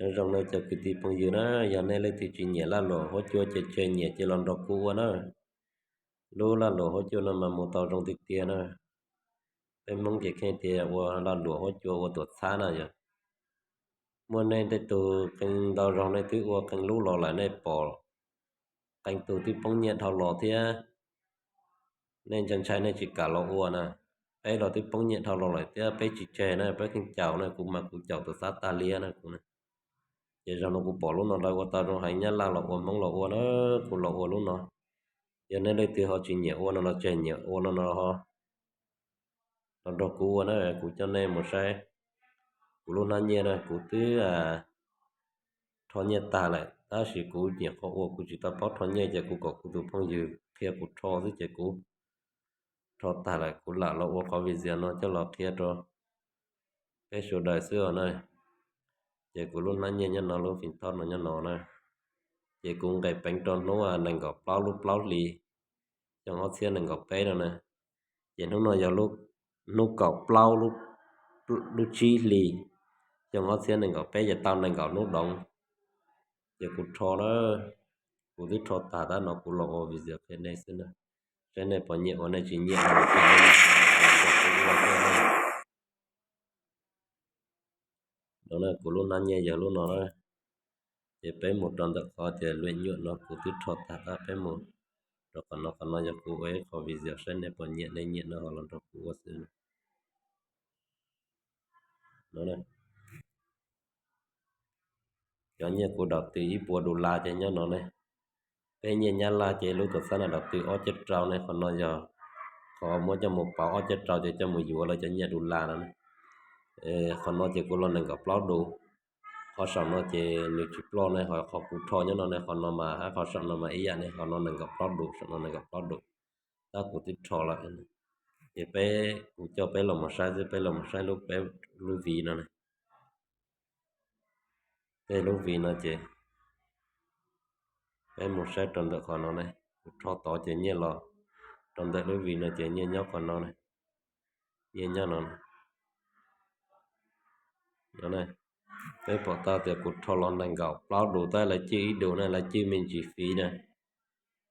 Nyob zoo nej cov kwv tij phooj ywg na, yog nej leej twg tsis nyiam laj luam huab cua ces tseg nyiam ces los nrog kuv ua na. Lub laj luam huab cua no mas mus tau zoo tiag tiag na. Peb Hmoob ces kheej tias ua laj luam huab cua ua tuam txhab na yog. Muaj nej tej tug qee ntau zaus nej twb ua qee lub los lawm nej pom qee tug twb poob nyiaj dhau los thiab, nej ntshai ntshai nej tsis kam los ua na. Peb los twb poob nyiaj dhau los lawm thiab peb tsis tseg na, peb kheej caum na, kuv mas kuv caum tuam txhab tag liab na kuv na. Ces zaum no kuv pom lub no lawv ua tau zoo heev, Nyab Laj los ua, Hmoob los ua na, kuv los ua lub no. Yog nej leej twg ho tsis nyiam ua no los tseg nyiam ua no no ho los nrog kuv ua na, kuv coj nej mus saib kuv lub hnab nyiaj na, kuv twb rho nyiaj tag lawm tab sis kuv nyuam qhuav ua kuv tsis tau paub rho nyiaj ces kuv kom kuv tus phooj ywg qhia kuv rho xwb ces kuv rho tag lawm kuv lam los ua qhov video no coj los qhia rau peb sawv daws xwb os na. Ces kuv lub hnab nyiaj nyob no, lub phim thoj no nyob no na. Ces kuv nqes peev rau hnub nees nkaum plaub lub plaub hlis xyoo ob txhiab nees nkaum peb no na. Ces hnub no yog hnub kaum plaub lub tsib hlis xyoo ob txhiab nees nkaum peb, ces tau nees nkaum hnub doov. Ces kuv rho na, kuv twb rho tag tab no kuv los ua video qhia nej xwb na. Saib nej puas nyiam, ua nej tsis nyiam no kuv ua. No kuv lub hnab nyiaj yog lub no na. Ces peb mus rau ntawm qhov tias lwm nyuam no kuv twb rho tag tab, peb mus rau qhov no, qhov no yog kuv ua ib qho video, saib nej puas nyiam, nej nyiam no ho los nrog kuv ua xwb. Cov nyiaj kuv dov tw ib puas dollar ces nyob no ne. Peb nyiaj Nyab Laj ces lub tuam txhab no dov tw ob caj rau ne, qhov no yog qhov muab coj mus pauv, ob caj rau ces coj mus yuav lawv cov nyiaj dollar no ne. Qhov no ces kuv los nees nkaum plaub dollar. Qhov saum no ces nws tsis ploj ne, ho qhov kuv rho nyob no ne, qhov no mas hab qhov saum no mas ib yam ne, qhov no nees nkaum plaub dollar, saum no nees nkaum plaub dollar. Tab kuv twb rho lawm. Ces peb, kuv coj peb los mus saib xwb, peb los mus saib lub, peb lub viv no ne. Tej lub viv no ces peb mus saib rau ntawm qhov no ne, kuv rho tod ces nyiaj los rau ntawm lub viv no ces nyiaj nyob qhov no ne, nyiaj nyob no ne. Peb pom tau tias kuv rho los nees nkaum plaub dollar tab lawv cwj ib dollar na, lawv cwj me ntsis fiv na.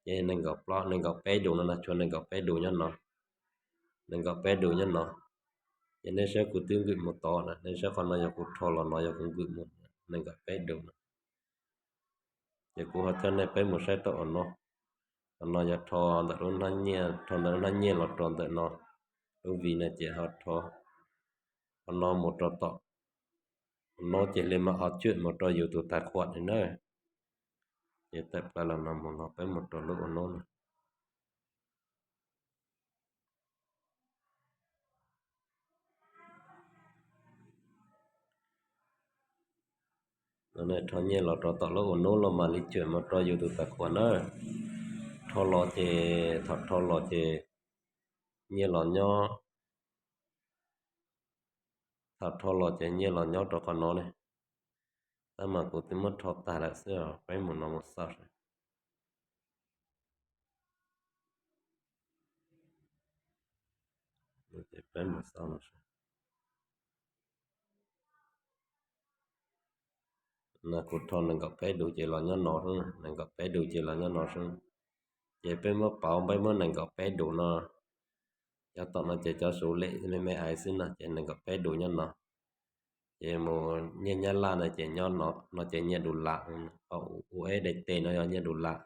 Ces nees nkaum plaub, nees nkaum peb dollar no na, tshuav nees nkaum peb dollar nyob no, nees nkaum peb dollar nyob no. Ces nej saib kuv twb nkwm mus tod na, nej saib qhov no yog kuv rho los no yog kuv nkwm mus, nees nkaum peb dollar no. Ces kuv ho coj nej peb mus saib tau qhov no. Qhov no yog rho ntawm lub hnab nyiaj, rho ntawm lub hnab nyiaj los rau ntawm no, lub viv no ces ho rho qhov no mus rau tom no ces li mas ho cwj mus rau yus tus tais khuam li na. Ces tawm plaws los no mus no peb mus rau lub ua nub no. Rho nyiaj los rau tom lub ua nub los mam li cwj mus rau yus tus tais khuam na. Rho los ces, thaum rho los ces nyiaj los nyob, thaum rho los ces nyiaj los nyob rau qhov no ne. Tab mas kuv twb muab rho tag lawm xwb os, peb mus no mus xauj. Peb mus xauj no. Kuv rho nees nkaum peb dollar ces los nyob no xwb, nees nkaum peb dollar ces los nyob no xwb. Ces peb muab pauv, peb muab nees nkaum peb dollar no, cov tom no ces cov suv lem me me ais xwb no ces nees nkaum peb dollar nyob no. Ces mus nyiaj Nyab Laj no ces nyob no, no ces nyiaj dollar, qhov U S D T no yog nyiaj dollar.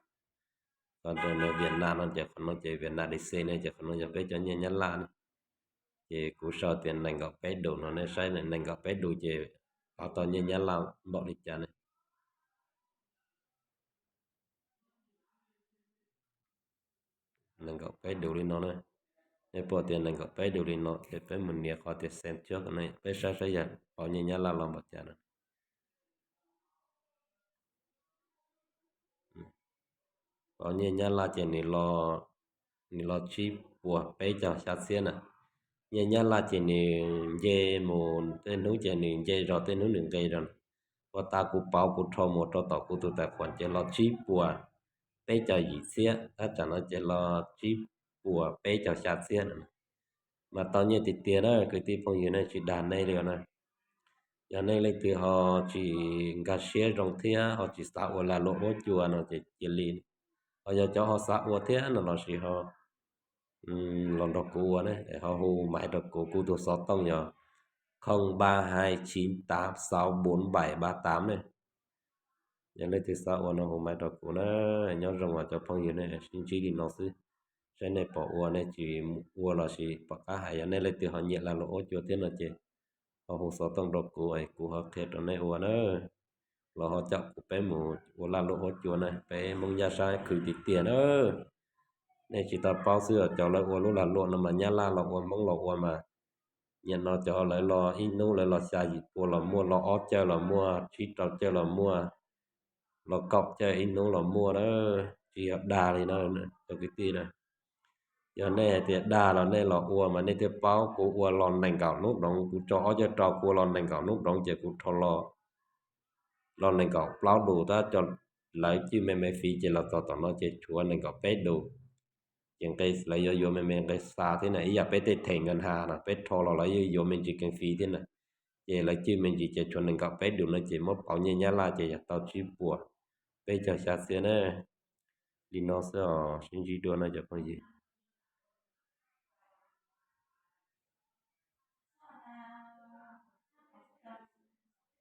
Qhov Vietnam no ces qhov no ces Vietnam đồng no ces qhov no yog peb cov nyiaj Nyab Laj na. Ces kuv sau tias nees nkaum peb dollar no, nej saib nees nkaum peb dollar ces pauv tau nyiaj Nyab Laj npaum li cas ne. Nees nkaum peb dollar li no na. Nej pom tias nees nkaum peb dollar li no ces peb mus nias qhov tias xem trước no, peb saib saib yog pauv nyiaj Nyab Laj los npaum cas na. Pauv nyiaj Nyab Laj ces nws los tsib puas peb caug xya txhiab na. Nyiaj Nyab Laj ces nws nce mus, tej hnub ces nws nce zog, tej hnub nws nqis zog. Ua tas kuv pauv kuv rho mus rau tom kuv tus tais khuam ces los tsib puas peb caug yim txhiab, tab tsam no ces los tsib puas peb caug xya txhiab na. Mas tau nyiaj tiag tiag na kwv tij phooj ywg, nej tsis dag nej li na. Yog nej leej twg ho tsis nkag siab zoo thiab ho tsis xav ua lag luam huab cua no ces cia li, ho yog cov ho xav ua thiab no los sis ho los nrog kuv ua ne, ho hu maiv rau kuv, kuv tus xov tooj yog không ba hai chín tám sáu bốn bảy ba tám ne. Yog leej twg xav ua no hu maiv rau kuv na. Nyob zoo os cov phooj ywg ne, sib ntsib li no xwb. Saib nej pom ua nej tsis ua los sis pom qab hais, yog nej leej twg ho nyiam lag luam huab cua thiab no ces ho hu xov tooj rau kuv es kuv ho qhia rau nej ua na. Los ho caum kuv peb mus ua lag luam huab cua na, peb Hmoob Nyab Sab khwv tiag tiag na. Nej tsis tau paub xwb os, cov lawv ua lub lag luam no mas Nyab Laj los ua, Hmoob los ua mas, nim no cov lawv los ib hnub lawv los xya yim pua los muaj, los ob caug los muaj, tsib rau caug los muaj, los kaum caug ib hnub los muaj na. Tsis yog dag li no cov kwv tij na. Yog nej hais tias dag los nej los ua mas nej thiaj paub. Kuv ua los nees nkaum hnub doov, kuv tso ob caug rau kuv ua los nees nkaum hnub doov ces kuv rho los, los nees nkaum plaub dus tab cov lawv cwj me me fiv ces los txog tom no ces tshuav nees nkaum peb dus. Ces nqe lawv yuav yuav me me nqe xa thiab na, ib yam peb tej thẻ ngân hàng no peb rho los lawv yuav yuav me ntsis kev fiv thiab na. Ces lawv cwj me ntsis ces tshuav nees nkaum peb dus no ces muab pauv nyiaj Nyab Laj ces yog tau tsib puas peb caug xya xiab na. Li no xwb os, sib ntsib dua na cov phooj ywg.